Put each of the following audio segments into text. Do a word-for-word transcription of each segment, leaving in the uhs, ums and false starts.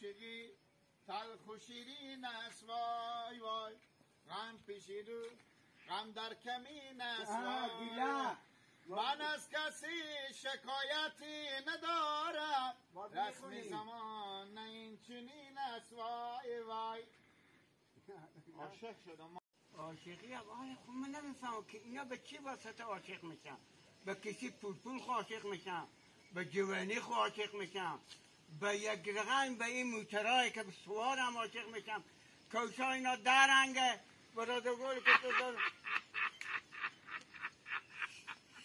عاشقی تلخ و شیرین است، وای وای. غم پیچید و غم در کمین است، آه، وای. گیلان. من از کسی شکایتی ندارم. بازی رسم می‌کنی؟ زمانه این چنین است، وای وای. عاشق شدم. عاشقی هم، آی خو من نمی‌فهمم که اینا به چی واسطه عاشق می‌شن. به کسی پول پول خو عاشق می‌شن، به جوانی خو عاشق می‌شن، به یک رقم به این موترهایی که سوار هم عاشق می‌شن. کوشا اینا درنگه، برادر گل که تو دار-،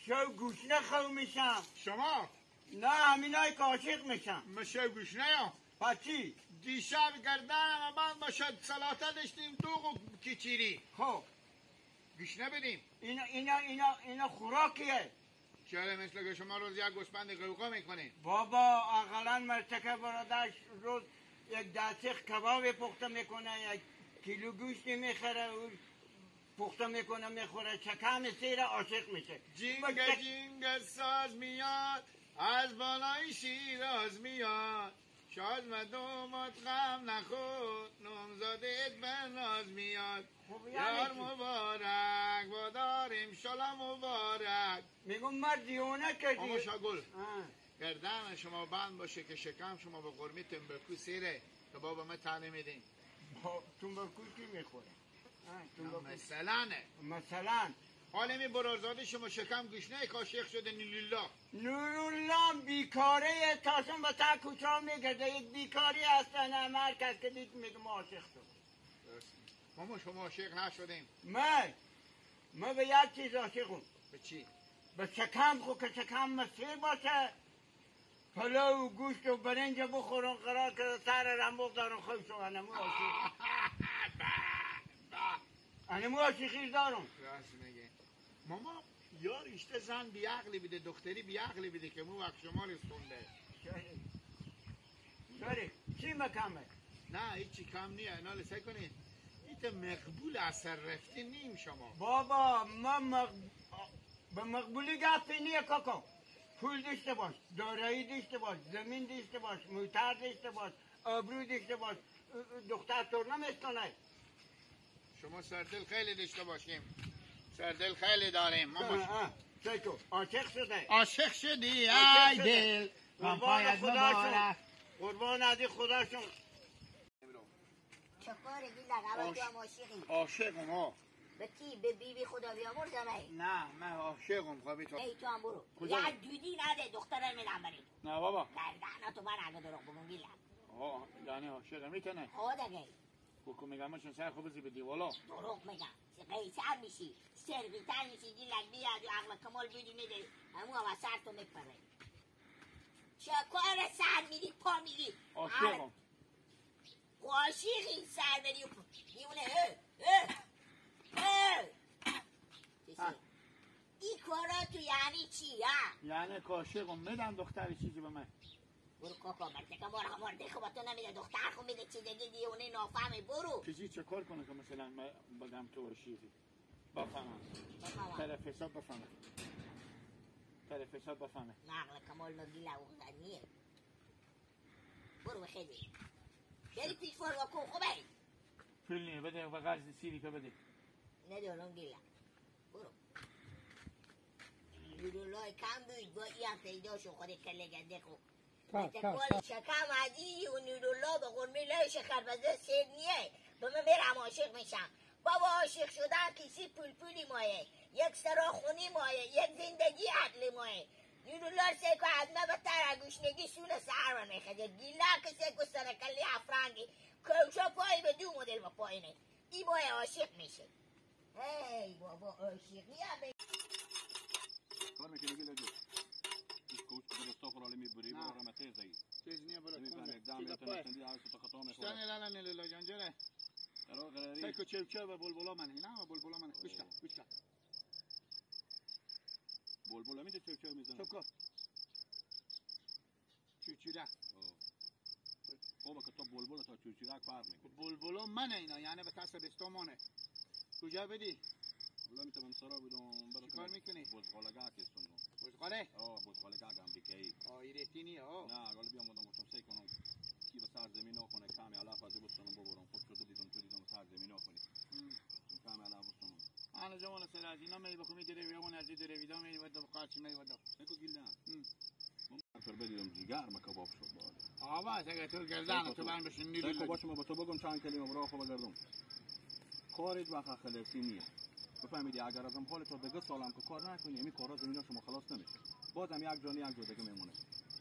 شو گوشنه خو می‌شن. شما؟ نه، همینایی که عاشق می‌شن. مشه گوشنه یا؟ پس چی؟ دیشب گردن ما بند با شد سلاته داشتیم، دوغ و کیچیری. خب. گوشنه بدیم. اینا، اینا، اینا، اینا خوراکیه. چرا مثل که شما روز یک گوسپند غوغا می‌کنین؟ بابا، اقلاً مرتکه برادر روز یک دسته کباب پخته می‌کنه، یک کیلو گوشت می‌خره، او پخته می‌کنه، می‌خوره، چکم سیر عاشق می‌شه. جینگ بس چک- جینگ ساز میاد، از بالای شیراز میاد. شاد و دومات غم نخور، نامزادت به ناز میاد. خب، یعنی یار چی؟ مبارک، وادار امشالا مبارک. می‌گم ما دیونه کردیم. آقا شاگل، آه. گردن شما بند باشه که شکم شما به قرمی تنباکو سیره که بابا ما تعلیم می‌دیم. با تنباکو کی می‌خوره؟ آه، تنباکو. مثلاً. مثلاً. حال می برارزاده شما شکم گوشنه که عاشق شده نورالله. نورالله بیکاره، تاسون به تا کوچه می‌گرده، یک بیکاری هستن، همه هر کس که دید می‌گه ما عاشق شدم. درست. ماما، شما عاشق نشدیم. من، من به یک چیز عاشقم. به چی؟ به شکم خو، که شکم مسیر باشه، پلو و گوشت و برنج بخورم، قرار که سر رم بگذارم، خوش شو، انمو عاشق. به، به. انمو عاشقی دارم. راست میگه. ماما، یار اشته زن بی عقلی بده، دختری بی عقلی بده که مو وقت شما رسونده. چرا؟ چرا؟ چی مکمه؟ نه، هیچی کم نیه. اینا لسه کنی. ایت مقبول اثر رفتی نیم شما. بابا، ما مق-، به مقبولی گپی نیه کاکا. پول داشته باش، دارایی داشته باش، زمین داشته باش، موتر داشته باش، آبرو داشته باش. دختر تور نمیستانه. شما سردل خیلی داشته باشیم. سردل خیلی داریم. ما آه، آه. چطور؟ عاشق شده؟ عاشق شدی، عاشق ای شده. دل. قربان پایت خدا شم. مبارک. قربان عزیز خدا شم. چه کاره گیلک، اول تو هم عاشقی. عاشقم، ها. به کی؟ به بی بی خدا بیامرز همه؟ نه، من عاشقم، خوابی تو. ای تو هم برو. کجا؟ یک دودی نده، دختره می‌دم بری. نه بابا. گردن تو من اگه دروغ بگم گیلک. آه، یعنی عاشقم می‌تونه؟ آه، دگه. کوکو می‌گم، چون سر خو بزی به دیوالا. دروغ می‌گم. چه قیصر می‌شی؟ سرگیتر می‌شی، گیلک بیاد و عقل کمال بدی می‌دی. همو هوا سر تو می‌پره. چه کار سر می‌ری، پا می‌ری؟ عاشقم. خو عاشقی سر بری و پا. دیونه، اه، اه، اه. چی ها. این کارا تو یعنی چی، ها؟ یعنی که عاشقم، می‌دن دختری چیزی به من. برو کاکا، مرتکه مار همار دکو با تو نمیده، دختر خو میده چی دیگه، دیونه نافهمی، برو. کسی چه کار کنه که مثلاً من بگم تو عاشقی؟ بفهمم. بفهمم. طرف حساب بفهمم. طرف حساب بفهمم. نه، عقل کمال ما گیلک نیه. برو بخیدی. بری پیش فور و کو خوبه. پول نیه، بده و قرض سیری که بده. ندارم گیلک. برو. نورالله کم بود، با ای هم پیدا شو، خود کله گنده خو. تا، تا، متکال تا. شکم عزیزی و نورالله به قرمه لای شکر بزه سیر نیه. به من میرم عاشق می‌شم. بابا، عاشق شدن کیسی پول پولی مایه، یک سرا خونی مایه، یک زندگی عدل مایه. نورالله سیکو از من بدتر گوشنگی سون سر و می‌خده. گیلک سیکو سرکلی افرنگی. کوشا پای به دو مدل با پایینه. ای مایه عاشق می‌شه. هی بابا، عاشقی هم به کار می‌کنی گیلک جو؟ کوچ کدوم استغفر الله می‌بری، نه. برو رحمت زایی. چیز نیه، برو. نمی‌فهمی، کن. دم چی می‌تونه گپه؟ تندی، آیه تو خطا می‌خوره. اشتن الالا نیل لاجان جره. قرار قراری. سیکو چو چو و بلبلا من. نه، بلبلا من. گوش کن، گوش کن. بلبلا می‌ده چو چو می‌زنه. چو کن. چوچورک. آه. بابا که تو بلبل تا چوچورک فرق می‌کنه. بلبلا من اینا، یعنی به تص بستامانه. کجا بدی؟ والله می‌تونم سرا بدم، برای چی کار می‌کنی؟ بزغالگک هستم. بزغاله؟ آه، بزغالگک امریکایی. آه، ایره‌تینی، آه. نه، حالا بیام بودم گفتم سی کنم. کی به سر زمین ها جوان سر از اینا می بخو می دره ویوان از دره ویدا می ودو قاچی می ودو. نکو گیلان. هم. من پر بدیدم جیگر ما کباب شد بالا. آبا، اگه تو گردن تو بند بشین نیلی. سیکو باشه، ما به تو بگم چند کلمه برا خو بگردم. کار هیچ وقت خلاصی نیه. بفهمیدی؟ اگر از هم حال تا دیگه سالم که کار نکنی، همین کارا زمینا شما خلاص نمیشه. باز هم یک جانی یک جا دیگه میمونه.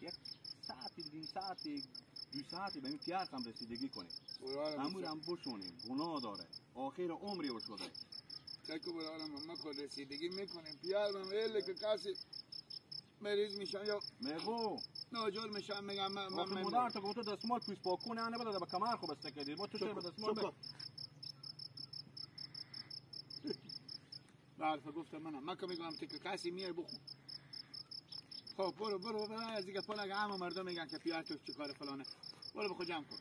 یک ساعتی، نیم ساعتی، دو ساعتی به این پیار هم رسیدگی کنی. قرآن همون بشه. هم بشونی، گناه داره. آخر عمری بشوده. تکو برارم ما که رسیدگی می‌کنیم. پیار من ویل که کسی مریض می‌شم یا میگو. ناجور می‌شم، می‌گم من، من، آخه من مادر تو گفته دستمال پیس پاک کنه، انه بده به کمر خو بسته کردی. ما تو چرا به دستمال چکو. بله، گفتم منم. من که می‌گم تو که کسی میای بخون. خب، برو، برو، برو، از دیگه پول اگه همه مردم می‌گن که پیار تو چی کار فلانه. برو به خود جمع کن.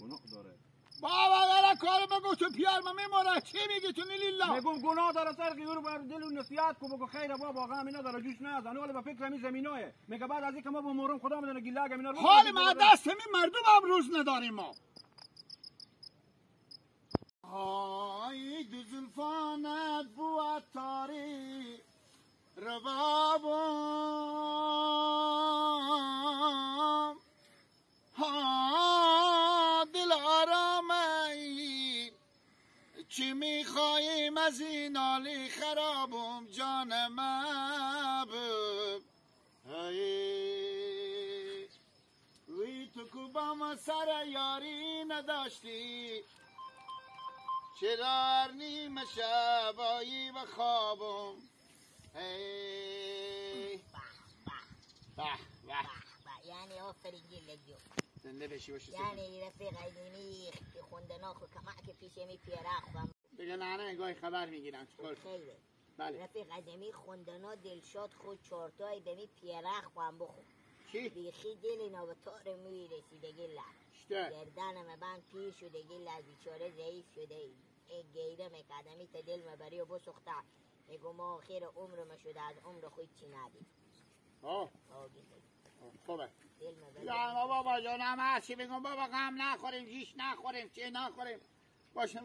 گناه داره. بابا، یارا کار بگو تو پیار من می‌مره. چی می‌گی تو لیلا؟ می‌گم گناه داره، سر غیور بر دل و نصیحت کو، بگو خیر بابا، غمی نداره، جوش نزن. ولی به فکر همین زمینایه. میگه بعد از اینکه ما بمرم، خدا می‌دونه گیلک اینا رو حال ما دست همین مردم هم روز نداریم ما. آی دو زلفانت بو عطاری ربابم، ها دل آرام ای، چی می‌خوایم از این حال خرابم، جان من بب-، هی. وی تو کو با ما سر یاری نداشتی، چرا هر نیمه شب آیی و خوابم؟ هی. به، به. به، به. یعنی آفرین گیلک جو. زنده بشی، باشی. یعنی رفیق عزیزی خوندنا خو کمک پیش می پیرا خوام. دیگه ننه گاهی خبر می‌گیرن، چیکار؟ خیره. بله. رفیق عزیزی خوندنا دلشاد خو چارتای به می پیرا خوام بخو. چی؟ بیخی دل ناوتار موی رسیدگی لا. اشته. گردن مبند پیر شدگی لا، بیچاره ضعیف شده. ای گیره مکدمی تا دل مبری و بسخته. میگو ما آخر عمر ما شده، از عمر خو چی ندید. آه. آه، گیلک. آه، خوبه. دل مبری. یا بابا جان، همه هرچی می‌گم بابا، غم نخوریم، جیش نخوریم، چی نخوریم. باشه،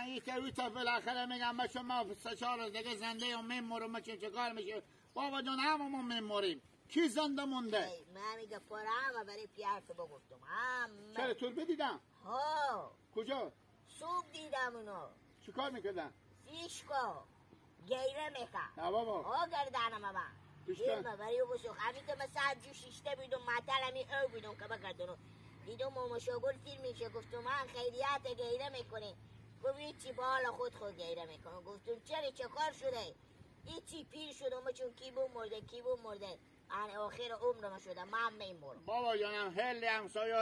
این تا، این تا بالاخره می‌گم، بچه ما سه چهار روز دیگه زنده یا می‌مرم، ما چه، چه کار می‌شه؟ بابا جان، همه ما می‌مریم. کی زنده مونده؟ ای، من میگه پر همه برای پیار تو بگفتم. همه. چرا تو رو بدیدم؟ ها. کجا؟ صبح دیدم اونو. چی کار می‌کردن؟ فیشکو. گیره می‌کرد. نه بابا. آه، گردنم من. بیشتر. دل مبری و بسوخ. همین که من ساعت جو شیشته بیدم، معطل همی او بیدم که بگردونو. دیدم ماما شاگل فیلم میشه، گفتم من خیریت گیره می‌کنی. گفت هیچی، با حال خود خود گیره می‌کنم. گفتم چرا، چه کار شده؟ هیچی، پیر شدم، چون کی بمرده، کی بمرده. ان آخر عمر ما شده، من می‌مرم. بابا جانم، خیلی همسایه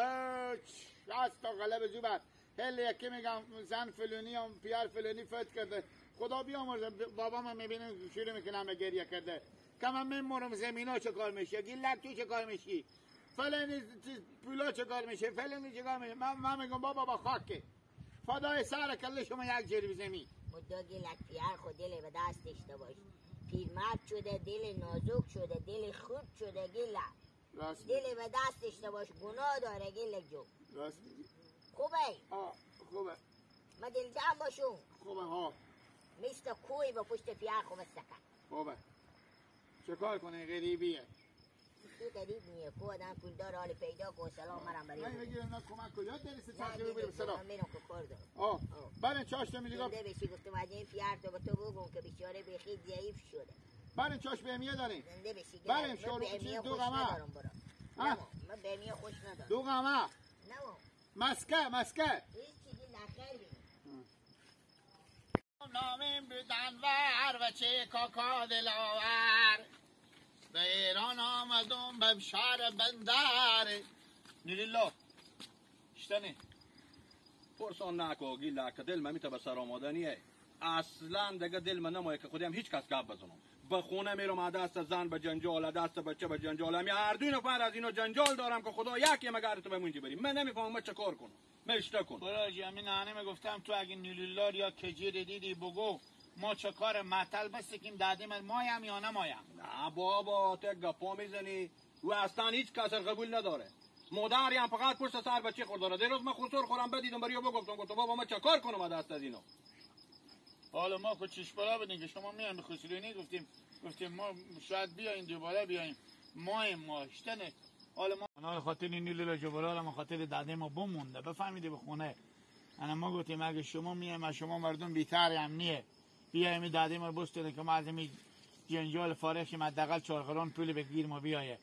هیچ هست تا غلب زوبر. هله یکی می‌گم زن فلانی یا پیار فلانی فوت کرده. خدا بیامرزه، ب-، بابا من می‌بینم شروع می‌کنم به گریه کرده. که من می‌مرم زمینا چه کار می‌شه؟ گیلک تو چه کار می‌شی؟ فلانی چیز، پولا چه کار می‌شه؟ فلانی چه کار می‌شه؟ من، من می‌گم بابا با خاکه. فدای سر کله شما یک جریب زمین. مدو گیلک پیار خو دل به دست داشته باش. پیرمرد شده، دل نازک شده، دل خوب شده گیلک. راست می‌گی. دل به دست داشته باش، گناه داره گیلک جو. راست می‌گی. خوبه؟ آه، خوبه. ما دل جمع باشون. خوبه، ها. مثل کوی به پشت پیار خو بسته کن. خوبه. چه کار کنه، غریبیه. تو غریب نیه، کو آدم پولدار حال پیدا کو، سلام مرم بری. من بگیرم، نه کمک کو، یاد داری سه نه، چهار کیلو دیگه بریم سلام. من می‌رم که کار دارم. آه. آه. بله، چاش تو می‌لیگا. زنده بشی، گفتم از این پیار تو به تو بگم که بیچاره بیخی ضعیف شده. بله، چاش بهمیه داریم. زنده بشی، بله، گرم. من شور بهمیه چیز دو خوش قمه. ندارم برا. ها؟ نه، من بهمیه خوش ندارم. دو قمه. نه. مسکه، مسکه. هیچ چیزی نخیر بیم. نامیم بودن ور و چه کاکا دلاور. به ایران آمدم به شهر بندر. نورالله. اشتنی. پرسان نکو گیلک، دل ممی تا به سر آمدنیه. اصلاً دیگه دل من نمایه که خودم هیچ کس گپ بزنم. به خونه میرم، از دست زن به جنجال، از دست بچه به جنجال. همی هر دو نفر از اینا جنجال دارم که خدا یکی مگر تو به مونجی بریم. من نمیفهمم من چه کار کنم. من اشته کن. برو جی، همین ننه من گفتم تو اگه نیلولار یا کجیر دیدی بگو ما چه کار معطل بستیم دادیم ما هم یا نمایم. نه بابا، تو گپا می‌زنی. او اصلاً هیچ کس قبول نداره. مادری هم فقط پشت سر بچه خور داره. دیروز من خسور خورم بدیدم، بریو بگفتم، گفتم بابا من چه کار کنم از دست از اینا؟ حالا ما خو چشپرا بدین که شما میان به خسرونی گفتیم، گفتیم ما شاید بیاین، دوباره بیاین. ما ما اشتنه. حالا ما انا خاطر نیلو جبرا، ما خاطر داده ما بمونده، بفهمیدی، به خونه. انا ما گفتیم اگه شما میایم، شما مردم بیتر هم نیه، بیایم داده ما بستونه که ما از این جنجال فارغ شیم، حداقل چهار قرون پول بگیر ما بیایه.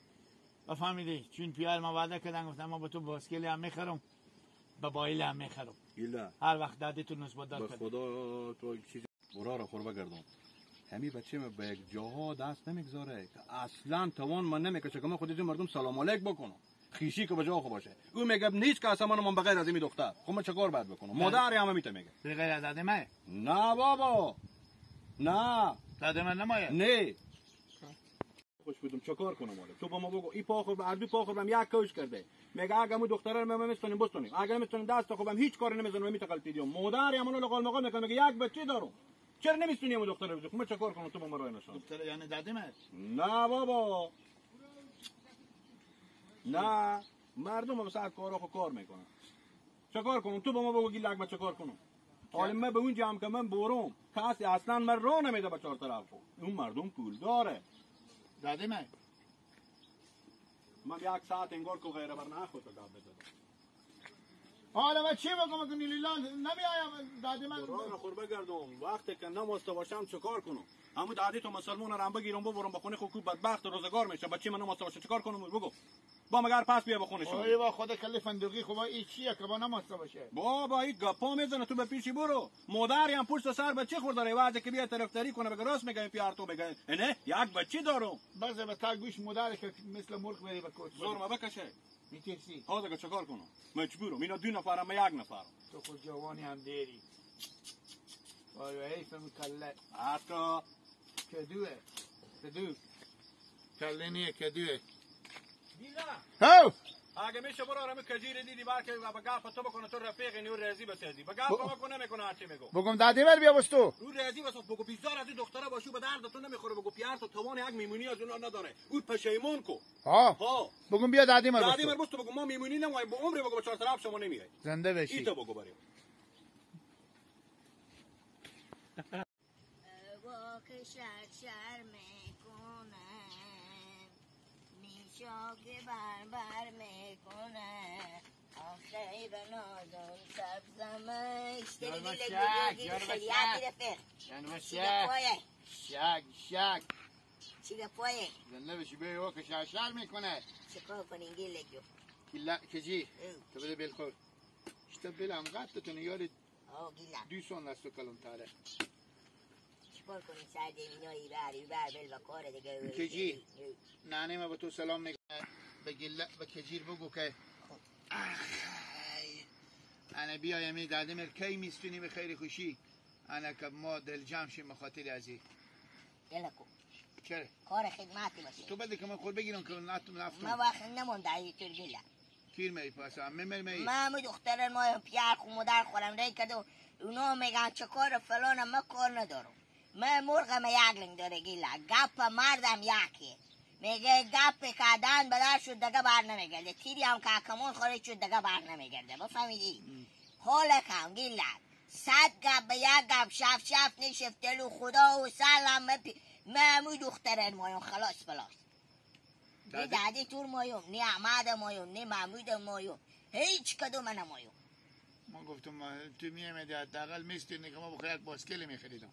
بفهمیدی؟ چون پیار ما وعده کردن، گفتن ما به تو باسکلی هم می‌خرم، به بایل هم می‌خرم. گیلان. هر وقت دادی تو نسبت دار به کردی. خدا تو یک چیز برا را خور بگردم. همی بچه ما به یک جاها دست نمیگذاره که اصلاً توان من نمیکشه که من خود از این مردم سلام علیک بکنم. خیشی که به جا خود باشه. او میگه نیست که اصلاً من، من بغیر از این دختر. خب من چه کار باید بکنم؟ بله. مادر هم میته میگه. بغیر از آدمه؟ نه بابا. نه. آدمه نمایه؟ نه. خوش بودم، چه کار کنم حالا؟ تو با ما بگو، این پا خور به، هر دو پا خور به هم یک کوش کرده. میگه اگه مو دختره رو من می‌ستونیم، بستونیم. اگه نمی‌ستونیم، دست خوبم هیچ کاری نمی‌زنم، می‌تقل پیدیو. مادر همون لقال مقال می‌کنه، میگه یک بچه دارم. چرا نمی‌ستونی همون دختره رو بزنی؟ خب من چه کار کنم؟ تو با ما راه نشان. دختره یعنی دادی من؟ نه بابا. نه. مردم هم ساعت کارا خو کار می‌کنن. چه کار کنم؟ تو با ما بگو گیلک، من چه کار کنم؟ حالا من به اونجا هم که من برم، کسی اصلاً من راه نمیده به چهار طرف. اون مردم پول داره. دادی من. من یک ساعت انگار که غیره بر نه خود گپ بزدم. حالا من چی بکنم که نیلیلا نمیایم دادی من؟ راه خور بگردم. وقتی که نماسته باشم چه کار کنم؟ همون دادی تو مسلمان رو هم بگیرم ببرم به خونه خود، کو بدبخت روزگار می‌شه. بچه من نماسته باشه چه کار کنم؟ بگو. با مگر پس بیا به خونه شما. آی با خود کلی فندقی، خب این چیه که با نماسته باشه؟ بابا، این گپا می‌زنه، تو به پیشی برو. مادری هم پشت سر بچه خور داره، وقتی که بیا طرفداری کنه، بگه راست می‌گه، این پیار تو بگه. نه، یک بچه دارم. بس به تا گوش مادر که مثل مرغ بری به کوچ. زور ما بکشه. می‌ترسی؟ ها دیگه چه کار کنم؟ مجبورم. اینا دو نفرم، من یک نفرم. تو خود جوانی هم داری. وای وای، حیف من کله. حتی کدوه. کدو. کله نیه، کدوه. دیلا. هاو! اگه می‌شه برو آرام کجیر دیدی بار که به گپ تو بکنه، تو رفیق نیو راضی بسازی. به گپ ب-، ما کنه می‌کنه هرچی می‌گو. بگم دادی مر بیا بستو. او راضی بس بگو بیزار از این دختره باشو، به درد تو نمی‌خوره، بگو پیار تو توان یک میمونی از اونا نداره. او پشیمون کو. ها. ها. بگم بیا دادی مر دادی بستو. مر بستو بگو ما میمونی نمایم، به عمری بگو به چهار طرف شما نمیای. زنده بشی. ایتا بگو بریم. هوا که شر شر می‌کنه، میشا که بر بر می‌کنه، آخی به نازم سبزمش. یار دلی باشک، گلگلی یار خیلی باشک. عادی رفیق. یار باشک. چی به پایه؟ شک، شک. چی به پایه؟ زنده بشی، به هوا که شر شر می‌کنه. چه کار کنیم گلگو؟ گله کجی؟ او. تو بده بل خور. اشته بل هم قد تو یاری آه، گیلک. دوی سون لستو کلون تاره. چیکار کنیم؟ سر دیم اینا، ای بر، ای بر، بل و کار دیگه. کجی؟ ای. ننه ما به تو سلام می‌کنه. به گیلک، به کجیر بگو که خب. آخ، ای. انه بیایم ای دادی مر کی می‌ستونی به خیر خوشی. انه که ما دل جمع شیم به خاطر ازی. گله کو. چرا؟ کار خدمتی باشه. تو بده که من خود بگیرم که نت-، نفتم. ما وقت نمونده ای تر گله. کیر می پاسا، می مر می. ما همو دختران ما پیار خو مادر خورم ری کدو. اونا می‌گن چه کار فلان، ما کار ندارم. ما مرغ ما یک لنگ داره گیله. گپ مردم یکی. میگه گپ که دن بدر شد دگه بر نمیگرده. تیری هم که کمون خوره شد دگه بر نمیگرده. بفهمیدی؟ ام. حال کم گیله. صد گپ به یک گپ شف شف نشفتلو خدا و سلام مپی. ما همو دختران مایم خلاص پلاس. نی دادی. دادی تور مایوم، نی احمد مایوم، نی محمود مایوم. هیچ کدوم نمایوم. من گفتم، ما، تو می‌آمدی حداقل می‌ستونی که ما بخیر یک باسکلی می‌خریدم.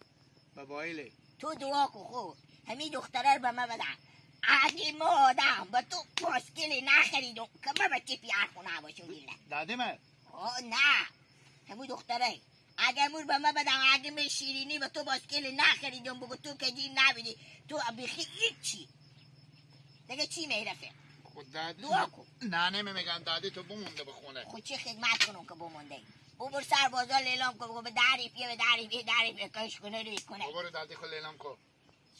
به بایله. تو دعا کو خو. همی دختره رو به من بدن. اگه ما آدم به تو باسکلی نخریدم، که من به تی پیار خونه باشم دیله. دادی من. آه، نه. همو دختره. اگه مور به من بدم، اگه می شیرینی به تو باسکل نخریدم، بگو تو که جی نبیدی، تو بیخی هیچی. دیگه چی می رفیق؟ خود دادی. دعا کن. ننه می می‌گم دادی تو بمونده به خونه. خود چی خدمت کنم که بمونده؟ ببر سر بازار لیلام کن، بگو به دری پیه، به دری پیه، دری پیه، کش کنه، ری کنه. ببر دادی خود لیلام کن.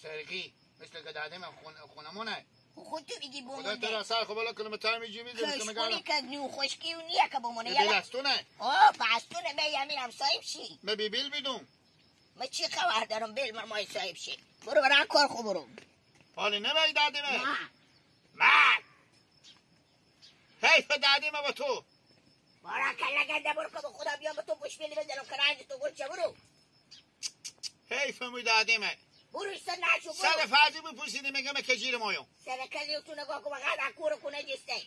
سرگی، مثل که دادی من خون-، خونمونه. خو، خو تو می‌گی خدا بمونده. تو را سر خو بلا کنه، متای می جیبی دل کش کنه کنی گرم. که نو خشکی و نیه که بمونه. یه یلا. دل از تو نه. آه، پس تو نه، به یه میرم صاحب شی. من بی بیل بیدوم. من چی خبر دارم، بیل من مای صاحب شی. برو برای کار خو برو. حالی نمای دادی من. نه. من. حیف دادی من به تو. بارا کلا گنده برو که به خدا بیام به تو خوشبیلی بزنم که رنج تو گل چه برو. حیف مو دادیمه. بروش سر ناشو، برو. سر فازی بپوسیدی، مگه مه کجیر مایو. سر کلیو تو نگاه کو، بغا دا کور کونه جسته.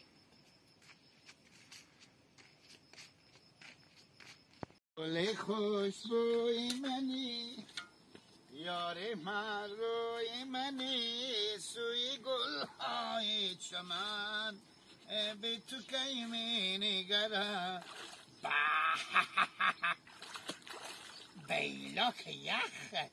گل خوشبوی منی، یار مروی منی، سوی گل‌های چمن، به تو کی می‌نگرم. به! بیلاک یخ.